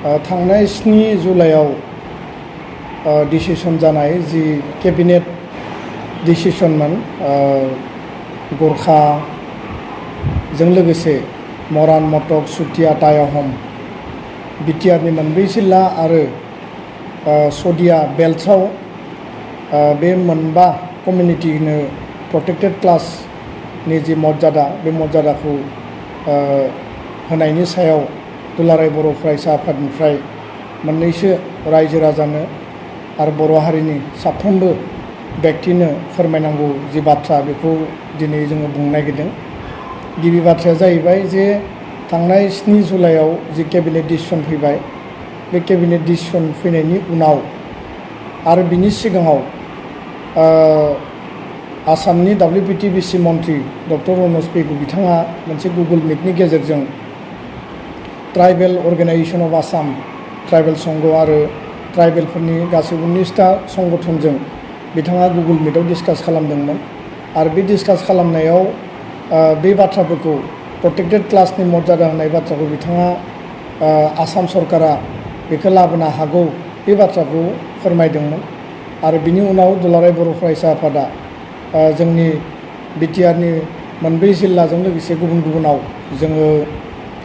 थांनाय 7 जुलाइआव डिसिसन जानाय जि केबिनेट डिसिसनमोन गरखाजों लोगोसे मरान मटक सुतिया टायाहम बिटिआरनि मोनब्रै जिल्ला आरो सदिया बेल्ट्सआव बे मोनबा कमिउनिटिनो प्रोटेक्टेड क्लासनि जि मर्यादा बे मर्यादाखौ होनायनि सायाव दुलाराय बर' फरायसा आफादनिफ्राय मोननैसो रायजो राजानो आरो बर' हारिनि साफ्रोमबो व्यक्तिनो फोरमायनांगौ जि बाथ्रा बेखौ दिनै जोङो बुंनो नागिरदों। गिबि बाथ्राया जाहैबाय जे थांनाय 7 जुलाइआव जि केबिनेट डिसिसन फैबाय बे केबिनेट डिसिसन फैनायनि उनाव आरो बिनि सिगाङाव आसामनि WPTBC मन्त्रि डक्टर रनज पेगु बिथाङा मोनसे गुगोल मिटनि गेजेरजों tribal organisation of Assam tribal संघ आरो ट्राइबेलफोरनि गासै 19टा संगठनजों बिथाङा गुगोल मिटआव डिसकास खालामदोंमोन आरो बे डिसकास खालामनायाव बे बाथ्राफोरखौ प्रोटेक्टेड क्लासनि मर्यादा होनाय बाथ्राखौ बिथाङा आसाम सरकारा बेखौ लाबोनो हागौ बे बाथ्राखौ फोरमायदोंमोन आरो बिनि उनाव दुलाराय बर' फरायसा आफादा जोंनि बिटिआरनि मोनब्रै जिल्लाजों लोगोसे गुबुन गुबुनाव जोङो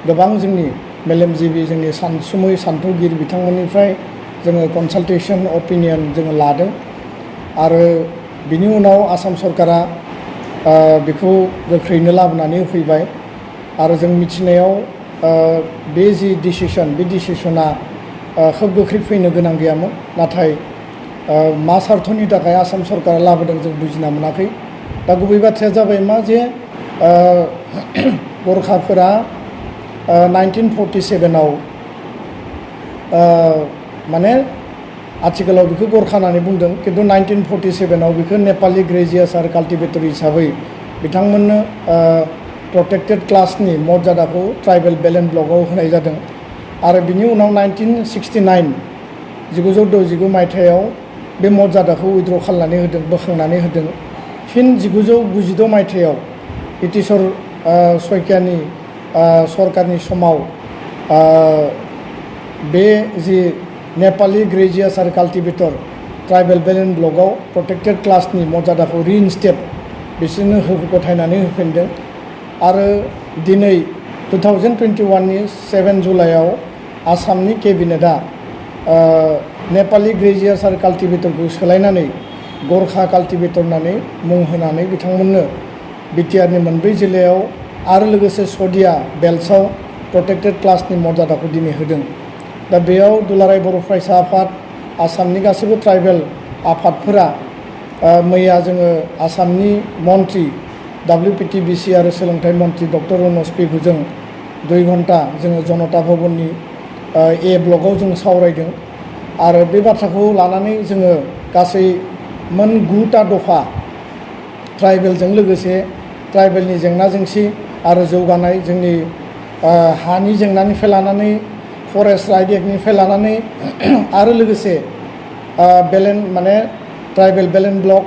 गोबां जोंनि मेलेमजिबि जोंनि सानसुमै सान्थौगिरि बिथांमोननिफ्राय जोङो कनसालटेसन अपिनियन जोङो लादों आरो बिनि उनाव आसाम सरकारा बेखौ गोख्रैनो लाबोनानै होफैबाय आरो जों मिथिनायाव बे जि डिसिसन बे डिसिसना खोब गोख्रै फैनो गोनां गैयामोन नाथाय मा सार्थनि थाखाय आसाम सरकारा लाबोदों जों बुजिना मोनाखै। दा गुबै बाथ्राया जाबाय मा जे गरखाफोरा 1947आव माने आथिखालाव बेखौ गरखा होननानै बुंदों किन्तु 1947आव बेखौ नेपालि ग्रेजियार्स आरो काल्टिभेटर हिसाबै बिथांमोननो प्रोटेक्टेड क्लासनि मर्यादाखौ ट्राइबेल बेलेन्स ब्लकआव होनाय जादों आरो बिनि उनाव 1969 मायथाइयाव बे मर्यादाखौ उइद्र' खालामनानै होदों बोखांनानै होदों। फिन 1996 मायथाइयाव इतिश्वर शइकियानि सरकारनि समाव बे जि नेपालि ग्रेजियार्स आरो काल्टिभेटर ट्राइबेल बेलेन्स ब्लकआव प्रोटेक्टेड क्लासनि मर्यादाखौ रिइनस्टेट बिसोरनो गथायनानै होफिनदों आरो दिनै 2021नि 7 जुलाइआव आसामनि केबिनेटआ नेपालि ग्रेजियार्स आरो काल्टिभेटरखौ सोलायनानै गरखा काल्टिभेटर होननानै मुं होनानै बिथांमोननो बिटिआरनि मोनब्रै जिल्लायाव आरो लोगोसे सदिया बेल्ट्सआव प्रोटेक्टेड क्लासनि मर्यादाखौ दिनै होदों। दा बेयाव दुलाराय बर' फरायसा आफाद आसामनि गासैबो ट्राइबेल आफादफोरा मैया जोङो आसामनि मन्त्रि WPTBC आरो सोलोंथाइ मन्त्रि डक्टर रनज पेगुजों 2 घन्टा जोङो जनता भवननि ए ब्लकआव जों सावरायदों आरो बे बाथ्राखौ लानानै जोङो गासै मोन 9टा दफा ट्राइबेलजों लोगोसे ट्राइबेलनि जेंना जेंसि आरो जौगानाय जोंनि हानि जेंनानिफ्राय लानानै फरेस्ट राइट एक्टनिफ्राय लानानै आरो लोगोसे माने ट्राइबेल बेलेन्स ब्लक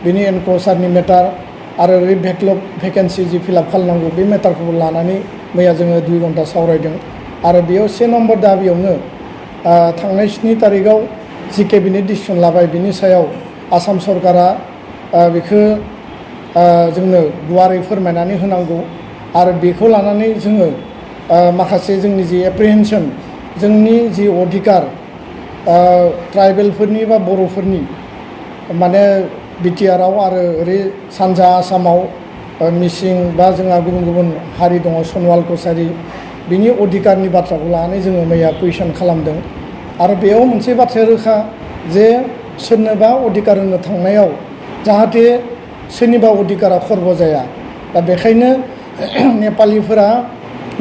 बिनि एनक्ल'सारनि मेटार आरो बेकलग भेकेन्सि जि फिलआप खालामनांगौ बे मेटारखौ लानानै मैया जोङो 2 घन्टा सावरायदों आरो बेयाव 1 नम्बर दाबियावनो थांनाय 7 तारिखआव जि केबिनेट डिसिसन लाबाय बिनि सायाव आसाम सरकारा बेखौ जोंनो गुवारै फोरमायनानै होनांगौ आरो बेखौ लानानै जोङो माखासे जोंनि जि एप्रिहेन्सन जोंनि जि अधिकार ट्राइबेलफोरनि बा बर'फोरनि माने बिटिआरआव आरो ओरै सानजा आसामाव मिसिं बा जोंहा गुबुन गुबुन हारि दङ सनवाल कसारि बिनि अधिकारनि बाथ्राखौ लानानै जोङो मैया कुइसन खालामदों आरो बेयाव मोनसे बाथ्राया रोखा जे सोरनोबा अधिकार होनो थांनायाव जाहाथे सोरनिबा अधिकारा खर्ब जाया। दा बेखायनो नेपालिफोरा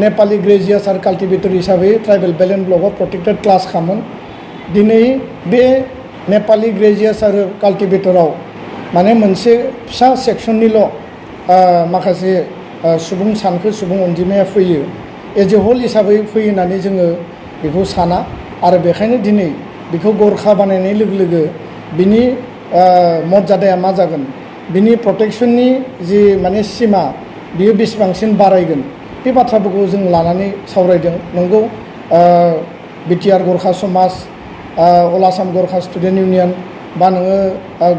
नेपालि ग्रेजियार्स आरो काल्टिभेटर हिसाबै ट्राइबेल बेलेन्स ब्लकआव प्रोटेक्टेड क्लास खामोन। दिनै बे नेपालि ग्रेजियार्स आरो काल्टिभेटराव माने मोनसे फिसा सेक्सननिल' माखासे सुबुं सानखो सुबुं अनजिमाया फैयो एज ए होल हिसाबै फैयो होननानै जोङो बेखौ साना आरो बेखायनो दिनै बेखौ गरखा बानायनाय लोगो लोगो बिनि मर्यादाया मा जागोन बिनि प्रटेक्शननि जि माने सिमा बियो बेसेबांसिन बारायगोन बे बाथ्राफोरखौ जों लानानै सावरायदों। नंगौ बिटिआर गरखा समाज अल आसाम गरखा स्टुडेन्ट इउनियन बा नोङो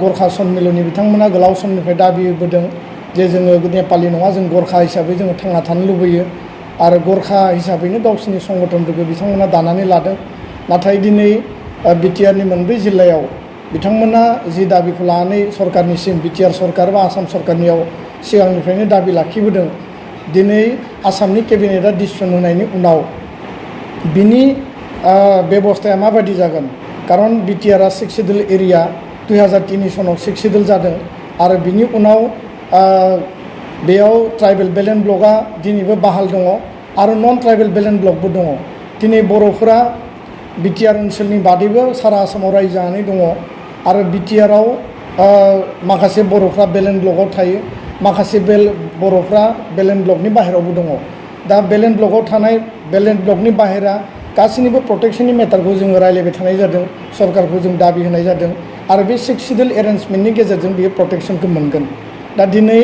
गरखा सन्मिलननि बिथांमोना गोलाव समनिफ्राय दाबि होबोदों जे जोङो नेपालि नङा जों गरखा हिसाबै जोङो थांना थानो लुबैयो आरो गरखा हिसाबैनो गावसिनि संगठनफोरखौ बिथांमोना दानानै लादों नाथाय दिनै बिटिआरनि मोनब्रै जिल्लायाव बिथांमोना जि दाबिखौ लानानै सरकारनिसिम बिटिआर सरकार बा आसाम सरकारनियाव सिगांनिफ्रायनो दाबि लाखिबोदों दिनै आसामनि केबिनेटआ डिसिसन होनायनि उनाव बिनि बेबस्थाया माबायदि जागोन खारन बिटिआरआ 6 सिडुल एरिया 2003 सनाव 6 सिडुल जादों आरो बिनि उनाव बेयाव ट्राइबेल बेलेन्स ब्लकआ दिनैबो बाहाल दङ आरो नन ट्राइबेल बेलेन्स ब्लकबो दङ दिनै बर'फोरा बिटिआर ओनसोलनि बादैबो सारा आसामाव रायजो जानानै दङ आरो बिटिआरआव माखासे बर'फ्रा बेलेन्स ब्लकआव थायो माखासे बर'फ्रा बेलेन्स ब्लकनि बाहेरायावबो दङ दा बेलेन्स ब्लकआव थानाय बेलेन्स ब्लकनि बाहेरा गासैनिबो प्रटेक्शननि मेटारखौ जोङो रायलायबाय थानाय जादों सरकारखौ जों दाबि होनाय जादों आरो बे 6 सिडुल एरेन्जमेन्टनि गेजेरजों बेयो प्रटेक्शनखौ मोनगोन दा दिनै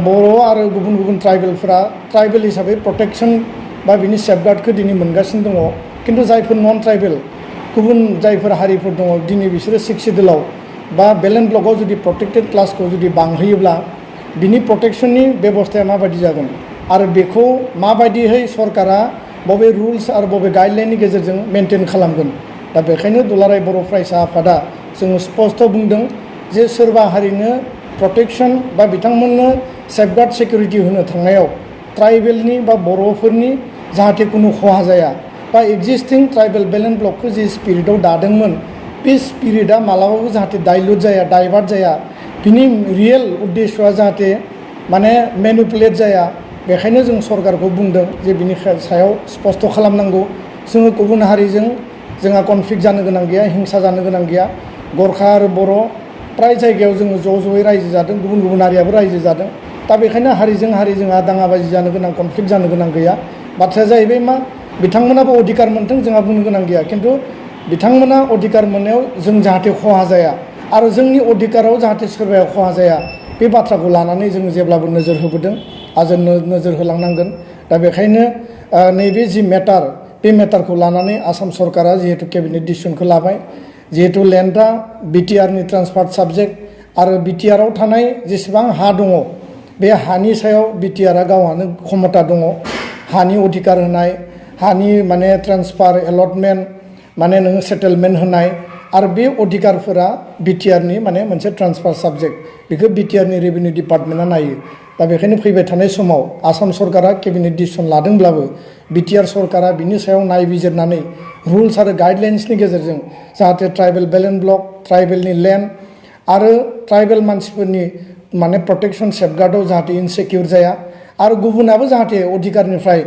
बर' आरो गुबुन गुबुन ट्राइबेलफोरा ट्राइबेल हिसाबै प्रटेक्शन बा बिनि सेफगार्डखौ दिनै मोनगासिनो दङ खिन्थु जायफोर नन ट्राइबेल गुबुन जायफोर हारिफोर दङ दिनै बिसोरो 6 सिडुलाव बा बेलेन्स ब्लकआव जुदि प्रटेक्टेड क्लासखौ जुदि बांहोयोब्ला बिनि प्रटेक्शननि बेबस्थाया माबायदि जागोन आरो बेखौ माबायदिहै सरकारा बबे रुल्स आरो बबे गाइडलाइननि गेजेरजों मेनटेन खालामगोन दा बेखायनो दुलाराय बर' फरायसा आफादा जोङो स्पष्ट बुंदों जे सोरबा हारिनो प्रटेक्शन बा बिथांमोननो सेफगार्ड सिकिउरिटि होनो थांनायाव ट्राइबेलनि बा बर'फोरनि जाहाथे कुनु खहा जाया बा एक्जिस्टिं ट्राइबेल बेलेन्स ब्लकखौ जि स्पिरिटआव दादोंमोन बे स्पिरिटआ मालाबाबो जाहाथे डाइल्युट जाया डाइभार्ट जाया बिनि रियेल उद्देश्यआ जाहाथे माने मेनिपुलेट जाया बेखायनो जों सरकारखौ बुंदों जे बिनि सायाव स्पष्ट खालामनांगौ जोङो गुबुन हारिजों जोंहा कनफ्लिक्ट जानो गोनां गैया हिंसा जानो गोनां गैया गरखा आरो बर' प्राय जायगायाव जोङो ज'यै रायजो जादों गुबुन गुबुन हारियाबो रायजो जादों दा बेखायनो हारिजों हारि जोंहा दाङाबाजि जानो गोनां कनफ्लिक्ट जानो गोनां गैया बाथ्राया जाहैबाय मा बिथांमोनाबो अधिकार मोनथों जोंहा बुंनो गोनां गैया खिन्थु बिथांमोना अधिकार मोननायाव जों जाहाथे खहा जाया आरो जोंनि अधिकाराव जाहाथे सोरबाया खहा जाया बे बाथ्राखौ लानानै जों जेब्लाबो नोजोर होबोदों आरो नोजोर होलांनांगोन दा बेखायनो नैबे जि मेटार बे मेटारखौ लानानै आसाम सरकारा जिहेतु केबिनेट डिसिसनखौ लाबाय जिहेतु लेन्डआ बिटिआरनि ट्रान्सफार्ड साबजेक्ट आरो बिटिआरआव थानाय जेसेबां हा दङ बे हानि सायाव बिटिआरआ गावहानो क्षमता दङ हानि अधिकार होनाय हानि माने ट्रान्सफार एलटमेन्ट माने नोङो सेटेलमेन्ट होनाय आरो बे अधिकारफोरा बिटिआरनि माने मोनसे ट्रान्सफार साबजेक्ट बेखौ बिटिआरनि रेभिनिउ डिपार्टमेन्टआ नायो दा बेखायनो फैबाय थानाय समाव आसाम सरकारा केबिनेट डिसिसन लादोंब्लाबो बिटिआर सरकारा बिनि सायाव नायबिजिरनानै रुल्स आरो गाइडलाइन्सनि गेजेरजों जाहाथे ट्राइबेल बेलेन्स ब्लक ट्राइबेलनि लेन्ड आरो ट्राइबेल मानसिफोरनि माने प्रटेक्शन सेफगार्डआव जाहाथे इनसेक्युर जाया आरो गुबुनाबो जाहाथे अधिकारनिफ्राय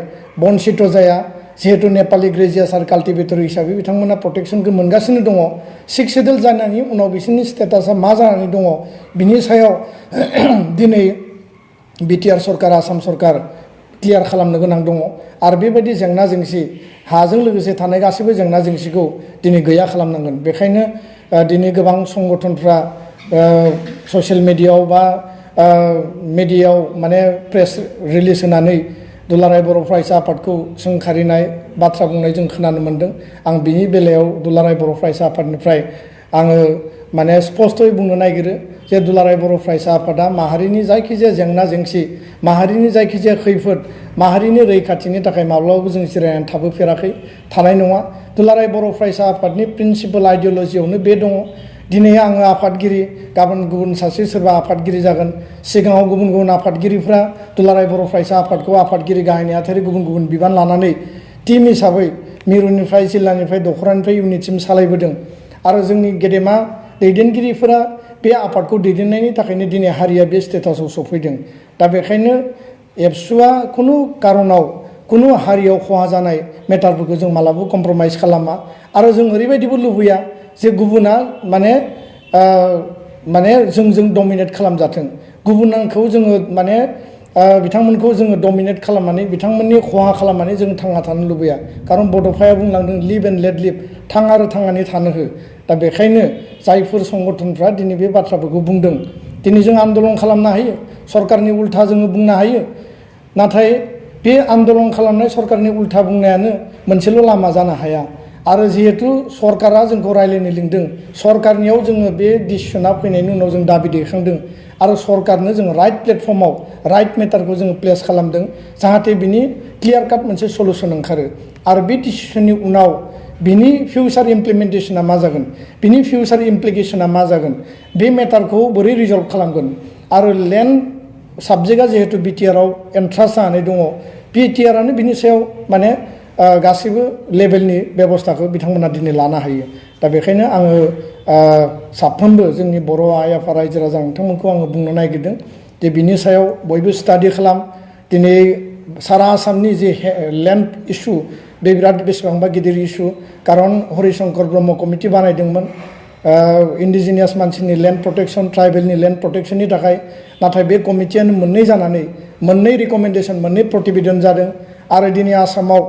बन्सित जाया जिहेतु नेपालि ग्रेजियास आरो काल्टिभेटर हिसाबै बिथांमोना प्रटेक्शनखौ मोनगासिनो दङ 6 सिडुल जानायनि उनाव बिसोरनि स्टेटासा मा जानानै दङ बिनि सायाव दिनै बिटिआर सरकार आसाम सरकार क्लियार खालामनो गोनां दङ आरो बेबायदि जेंना जेंसि हाजों लोगोसे थानाय गासैबो जेंना जेंसिखौ दिनै गैया खालामनांगोन बेखायनो दिनै गोबां संगठनफ्रा ससियेल मिडियायाव बा मिडियायाव माने प्रेस रिलिज होनानै दुलाराय बर' फरायसा आफादखौ सोंखारिनाय बाथ्रा बुंनाय जों खोनानो मोन्दों आं बिनि बेलायाव दुलाराय बर' फरायसा आफादनिफ्राय आङो माने स्पष्टयै बुंनो नागिरो जे दुलाराय बर' फरायसा आफादा माहारिनि जायखिजाया जेंना जेंसि माहारिनि जायखिजाया खैफोद माहारिनि रैखाथिनि थाखाय माब्लाबाबो जों जिरायनानै थाबोफेराखै थानाय नङा दुलाराय बर' फरायसा आफादनि प्रिन्सिपाल आइडिय'लजियावनो बे दङ दिनै आङो आफादगिरि गाबोन गुबुन सासे सोरबा आफादगिरि जागोन सिगाङाव गुबुन गुबुन आफादगिरिफ्रा दुलाराय बर' फरायसा आफादखौ आफादगिरि गाहाय नेहाथारि गुबुन गुबुन बिबान लानानै टीम हिसाबै मिरुनिफ्राय जिल्लानिफ्राय दख'रानिफ्राय इउनिटसिम सालायबोदों आरो जोंनि गेदेमा दैदेनगिरिफोरा बे आफादखौ दैदेननायनि थाखायनो दिनै हारिया बे स्टेटासाव सफैदों दा बेखायनो एबसुआ खुनु कारनाव खुनु हारियाव खहा जानाय मेटारफोरखौ जों मालाबाबो कमप्रमाइज खालामा आरो जों ओरैबायदिबो लुबैया जे गुबुना माने जोंजों डमिनेट खालामजाथों गुबुनखौ जोङो माने बिथांमोनखौ जोङो डमिनेट खालामनानै बिथांमोननि खहा खालामनानै जों थांना थानो लुबैया खारन बड'फाया बुंलांदों लिभ एन्ड लेट लिभ थां आरो थांनानै थानो हो दा बेखायनो जायफोर संगठनफ्रा दिनै बे बाथ्राफोरखौ बुंदों दिनै जों आन्दलन खालामनो हायो सरकारनि उल्था जोङो बुंनो हायो नाथाय बे आन्दलन खालामनाय सरकारनि उल्था बुंनायानो मोनसेल' लामा जानो हाया आरो जिहेतु सरकारा जोंखौ रायलायनो लिंदों सरकारनियाव जोङो बे डिसिसना फैनायनि उनाव जों दाबि दैखांदों आरो सरकारनो जों राइट प्लेटफर्माव राइट मेटारखौ जोङो प्लेस खालामदों जाहाथे बिनि क्लियार काट मोनसे सलुसन ओंखारो आरो बे डिसिसननि उनाव बिनि फिउचार इमप्लिमेन्टेसना मा जागोन बिनि फिउचार इमप्लिकेसना मा जागोन बे मेटारखौ बोरै रिजल्भ खालामगोन आरो लेन्ड साबजेक्टआ जिहेतु बिटिआरआव एन्ट्रान्स जानानै दङ बिटिआरआनो बिनि सायाव माने गासैबो लेभेलनि बेबस्थाखौ बिथांमोना दिनै लानो हायो दा बेखायनो आङो साफ्रोमबो जोंनि बर' आइ आफा रायजो राजा नोंथांमोनखौ आङो बुंनो नागिरदों जे बिनि सायाव बयबो स्टाडि खालाम दिनै सारा आसामनि जे लेन्ड इस्यु बे बिराद बेसेबांबा गिदिर इस्यु खारन हरिशंकर ब्रह्म कमिटि बानायदोंमोन इन्डिजिनियास मानसिनि लेन्ड प्रटेक्शन ट्राइबेलनि लेन्ड प्रटेक्शननि थाखाय नाथाय बे कमिटियानो मोननै जानानै मोननै रिकमेन्डेसन मोननै प्रतिवेदन जादों आरो दिनै आसामाव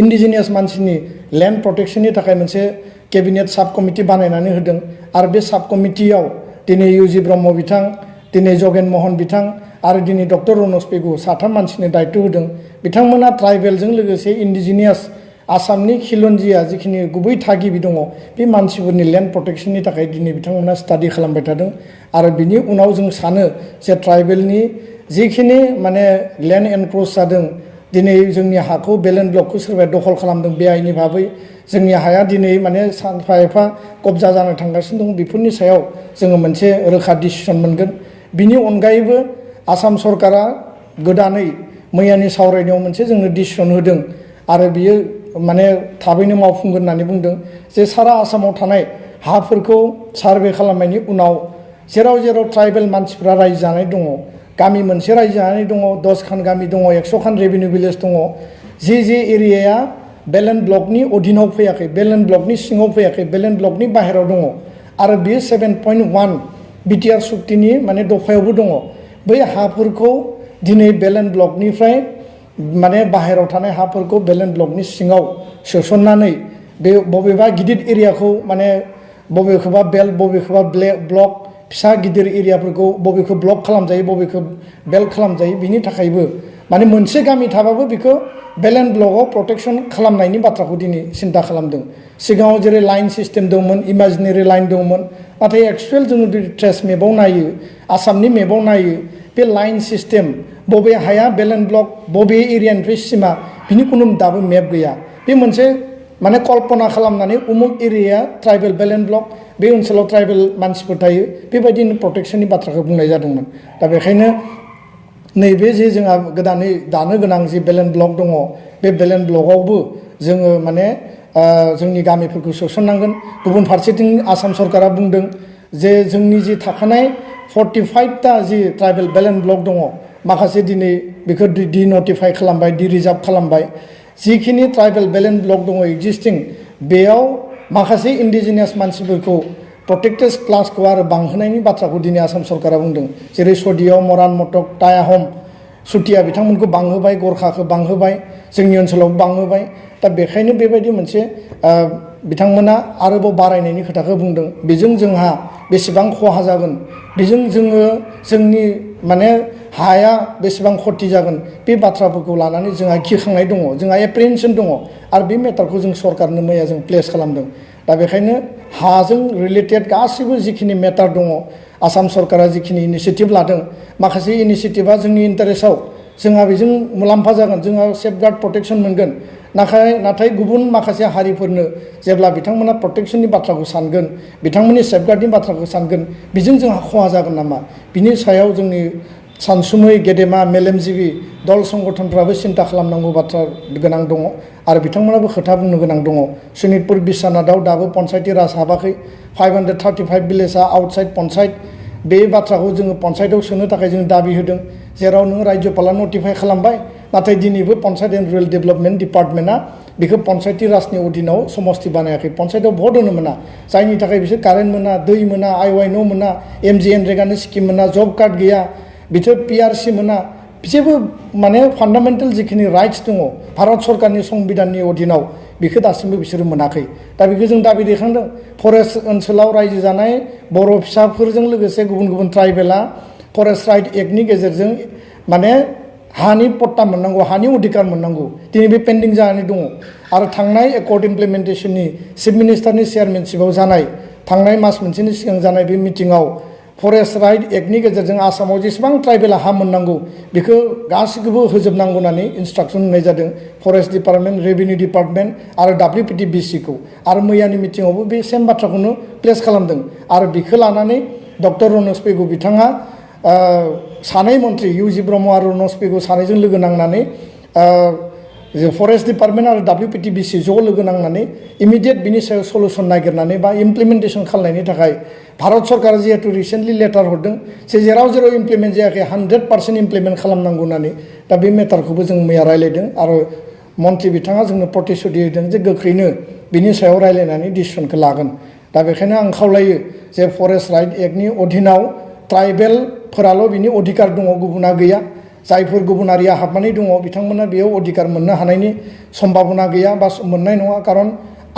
इन्डिजिनियास मानसिनि लेन्ड प्रटेक्शननि थाखाय मोनसे केबिनेट साब कमिटि बानायनानै होदों आरो बे साब कमिटियाव दिनै इउजि ब्रह्म बिथां दिनै जगेन महन बिथां आरो दिनै डक्टर रनज पेगु साथाम मानसिनि दायित्व होदों बिथांमोना ट्राइबेलजों लोगोसे इन्डिजिनियास आसामनि खिलन्जिया जिखिनि गुबै थागिबि दङ बे मानसिफोरनि लेन्ड प्रटेक्शननि थाखाय दिनै बिथांमोना स्टाडि खालामबाय थादों आरो बिनि उनाव जों सानो जे ट्राइबेलनि जिखिनि माने लेन्ड एनक्रोच जादों दिनै जोंनि हाखौ बेलेन्ड ब्लकखौ सोरबाया दखल खालामदों बे आइनि भाबै जोंनि हाया दिनै माने सानफा एफा कब्जा जानो थांगासिनो दं बेफोरनि सायाव जोङो मोनसे रोखा डिसिसन मोनगोन बिनि अनगायैबो आसाम सरकारा गोदानै मैयानि सावरायनायाव मोनसे जोंनो डिसिसन होदों आरो बियो माने थाबैनो मावफुंगोन होननानै बुंदों जे सारा आसामाव थानाय हाफोरखौ सार्भे खालामनायनि उनाव जेराव जेराव ट्राइबेल मानसिफ्रा रायजो जानाय दङ गामि मोनसे रायजो जानानै दङ 10खान गामि दङ 100खान रेभिनिउ भिलेज दङ जे एरियाया बेलेन्ड ब्लकनि अधीनाव फैयाखै बेलेन्ड ब्लकनि सिङाव फैयाखै बेलेन्ड ब्लकनि बाहेरायाव दङ आरो बेयो 7.1 बिटिआर सुक्तिनि माने दफायावबो दङ बै हाफोरखौ दिनै बेलेन्ड ब्लकनिफ्राय माने बाहेरायाव थानाय हाफोरखौ बेलेन्ड ब्लकनि सिङाव सोसननानै बे बबेबा गिदिर एरियाखौ माने बबेखौबा बेल्ट बबेखौबा ब्लक फिसा गिदिर एरियाफोरखौ बबेखौ ब्लक खालामजायो बबेखौ बेल्ट खालामजायो बिनि थाखायबो माने मोनसे गामि थाबाबो बेखौ बेलेन्ड ब्लकआव प्रटेक्शन खालामनायनि बाथ्राखौ दिनै सिन्था खालामदों सिगाङाव जेरै लाइन सिस्टेम दंमोन इमाजिनेरि लाइन दंमोन नाथाय एक्सुवेल जोङो ट्रेस मेपआव नायो आसामनि मेपआव नायो बे लाइन सिस्टेम बबे हाया बेलेन्ड ब्लक बबे एरियानिफ्राय सिमा बिनि खुनु दाबो मेप गैया बे मोनसे माने कल्पना खालामनानै उमुक एरियाया ट्राइबेल बेलेन्ड ब्लक बे ओनसोलाव ट्राइबेल मानसिफोर थायो बेबायदिनो प्रटेक्शननि बाथ्राखौ बुंनाय जादोंमोन दा बेखायनो नैबे जे जोंहा गोदानै दानो गोनां जे बेलेन्ड ब्लक दङ बे बेलेन्ड ब्लकआवबो जोङो माने जोंनि गामिफोरखौ सोसननांगोन गुबुन फारसेथिं आसाम सरकारा बुंदों जे जोंनि जि थाखानाय 45टा जि ट्राइबेल बेलेन्ड ब्लक दङ माखासे दिनै बेखौ डिनटिफाइ खालामबाय डिरिजार्भ खालामबाय जिखिनि ट्राइबेल बेलेन्ड ब्लक दङ एक्जिस्टिं बेयाव माखासे इन्डिजिनियास मानसिफोरखौ प्रटेक्टेड क्लासखौ आरो बांहोनायनि बाथ्राखौ दिनै आसाम सरकारा बुंदों जेरै सदियाव मरान मटक टायाहम सुटिया बिथांमोनखौ बांहोबाय गरखाखौ बांहोबाय जोंनि ओनसोलावबो बांहोबाय दा बेखायनो बेबायदि मोनसे बिथांमोना आरोबाव बारायनायनि खोथाखौ बुंदों बेजों जोंहा बेसेबां खहा जागोन बेजों जोङो जोंनि माने हाया बेसेबां खति जागोन बे बाथ्राफोरखौ लानानै जोंहा गिखांनाय दङ जोंहा एप्रिहेन्सन दङ आरो बे मेटारखौ जों सरकारनो मैया जों प्लेस खालामदों दा बेखायनो हाजों रिलेटेड गासैबो जिखिनि मेटार दङ आसाम सरकारा जिखिनि इनिसियेटिभ लादों माखासे इनिसियेटिभा जोंनि इन्टारेस्टआव जोंहा बेजों मुलाम्फा जागोन जोंहा सेफगार्ड प्रटेक्शन मोनगोन नाथाय गुबुन माखासे हारिफोरनो जेब्ला बिथांमोना प्रटेक्शननि बाथ्राखौ सानगोन बिथांमोननि सेफगार्डनि बाथ्राखौ सानगोन बेजों जोंहा खहा जागोन नामा बिनि सायाव जोंनि सानसुमै गेदेमा मेलेमजिबि दल संगठनफ्राबो सिन्था खालामनांगौ बाथ्रा गोनां दङ आरो बिथांमोनाबो खोथा बुंनो गोनां दङ सनितपुर बिश्वनाथआव दाबो पन्सायती राज हाबाखै 535 भिलेजआ आउटसाइड पन्सायत बे बाथ्राखौ जोङो पन्सायतआव सोनो थाखाय जों दाबि होदों जेराव नों रायजोपाला नटिफाइ खालामबाय नाथाय दिनैबो पन्सायत एन्ड रुरेल डेभेलपमेन्ट डिपार्टमेन्टआ बेखौ पन्सायती राजनि अधीनाव समस्ति बानायाखै पन्सायतआव भट होनो मोना जायनि थाखाय बिसोर कारेन्ट मोना दै मोना आइवाइ न' मोना MGNरेगानि स्किम मोना जब कार्ड गैया बिसोर PRC मोना जेबो माने फान्डामेन्टेल जिखिनि राइट्स दङ भारत सरकारनि संबिधाननि अधीनाव बेखौ दासिमबो बिसोरो मोनाखै दा बेखौ जों दाबि दैखांदों फरेस्ट ओनसोलाव रायजो जानाय बर' फिसाफोरजों लोगोसे गुबुन गुबुन ट्राइबेला फरेस्ट राइट एक्टनि गेजेरजों माने हानि पट्टा मोननांगौ हानि अधिकार मोननांगौ दिनै बे पेन्डिं जानानै दङ आरो थांनाय एकर्ड इमप्लिमेन्टेसननि चिफ मिनिस्टारनि चेयारमेनशिपआव जानाय थांनाय मास मोनसेनि सिगां जानाय बे मिटिङाव फरेस्ट राइट एक्टनि गेजेरजों आसामाव जेसेबां ट्राइबेला हा मोननांगौ बेखौ गासिखौबो होजोबनांगौ होननानै इन्सट्राक्सन होनाय जादों फरेस्ट डिपार्टमेन्ट रेभिनिउ डिपार्टमेन्ट आरो WPTBCखौ आरो मैयानि मिटिङावबो बे सेम बाथ्राखौनो प्लेस खालामदों आरो बेखौ लानानै डक्टर रनज पेगु बिथाङा सानै मन्थ्रि UG ब्रह्म आरो रनज पेगु सानैजों लोगो नांनानै फरेस्ट डिपार्टमेन्ट आरो WPTBC ज' लोगो नांनानै इमिडियेट बिनि सायाव सलुसन नागिरनानै बा इमप्लिमेन्टेसन खालामनायनि थाखाय भारत सरकारा जिहेतु रिसेन्टलि लेटार हरदों जे जेराव जेराव इमप्लिमेन्ट जायाखै 100% इमप्लिमेन्ट खालामनांगौ होननानै दा बे मेटारखौबो जों मैया रायलायदों आरो मन्थ्रि बिथाङा जोंनो प्रतिश्रुति होदों जे गोख्रैनो बिनि सायाव रायलायनानै डिसिसनखौ लागोन दा बेखायनो आं खावलायो जे फरेस्ट राइट एक्टनि अधीनाव ट्राइबेलफोराल' बिनि अधिकार दङ गुबुना गैया जायफोर गुबुनारिया हाबनानै दङ बिथांमोना बेयाव अधिकार मोननो हानायनि सम्भाबना गैया बा मोननाय नङा खारन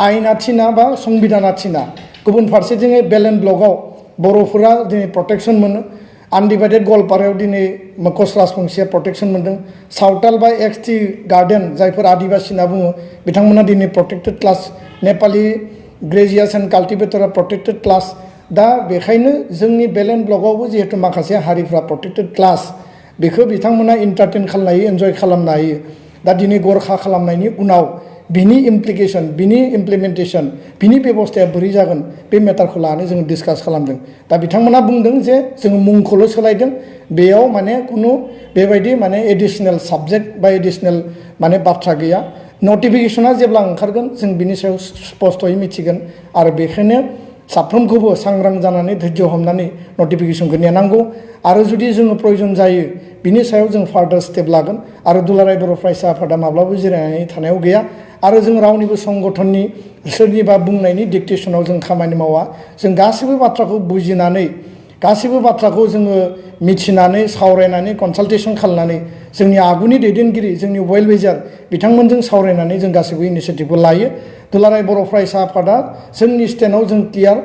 आइना थिना बा संबिधाना थिना गुबुन फारसेथिं बेलेन्ड ब्लकआव बर'फोरा दिनै प्रटेक्सन मोनो आनडिभाइडेड गवालपारायाव दिनै मकस राजबंसिया प्रटेक्सन मोनदों सावताल बा XT गार्डेन जायफोर आदिबासि होनना बुङो बिथांमोना दिनै प्रटेक्टेड क्लास नेपालि ग्रेजियार्स एन्ड काल्टिभेटरा प्रटेक्टेड क्लास दा बेखायनो जोंनि बेलेन्ड ब्लकआवबो जिहेतु माखासे हारिफ्रा प्रटेक्टेड क्लास बेखौ बिथांमोना इन्टारटेन खालामनो हायो एन्जय खालामनो हायो दा दिनै गरखा खालामनायनि उनाव बिनि इमप्लिकेसन बिनि इमप्लिमेन्टेसन बिनि बेबस्थाया बोरै जागोन बे मेटारखौ लानानै जोङो डिसकास खालामदों दा बिथांमोना बुंदों जे जोङो मुंखौल' सोलायदों बेयाव माने खुनु बेबायदि माने एडिसनेल साबजेक्ट बा एडिसनेल माने बाथ्रा गैया नटिफिकेसना जेब्ला ओंखारगोन जों बिनि सायाव स्पष्टयै मिथिगोन आरो बेखायनो साफ्रोमखौबो सांग्रां जानानै धैर्य हमनानै नटिफिकेसनखौ नेनांगौ आरो जुदि जोङो प्रयोजन जायो बिनि सायाव जों फार्दार स्टेप लागोन आरो दुलाराय बर' फरायसा आफादा माब्लाबा जिरायनानै थानायाव गैया आरो जों रावनिबो संगठननि सोरनिबा बुंनायनि डिक्टेसनाव जों खामानि मावा जों गासैबो बाथ्राखौ बुजिनानै गासैबो बाथ्राखौ जोङो मिथिनानै सावरायनानै कनसालटेसन खालामनानै जोंनि आगुनि दैदेनगिरि जोंनि वेल विजार बिथांमोनजों सावरायनानै जों गासैबो इनिशिएटिभखौ लायो दुलाराय बर' फरायसा आफादा जोंनि स्टेन्डआव जों क्लियार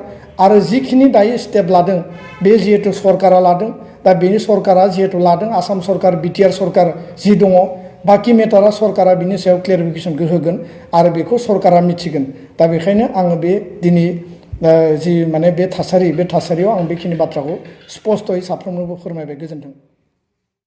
आरो जिखिनि दायो स्टेप लादों बे जिहेतु सरकारा लादों दा बेनि सरकारा जिहेतु लादों आसाम सरकार BTR सरकार जि दङ बाखि मेटारा सरकारा बिनि सायाव क्लेरिफिकेसनखौ होगोन आरो बेखौ सरकारा मिथिगोन दा बेखायनो आङो बे दिनै जि माने बे थासारियाव आं बेखिनि बाथ्राखौ स्पष्टयै साफ्रोमनोबो फोरमायबाय गोजोन्थों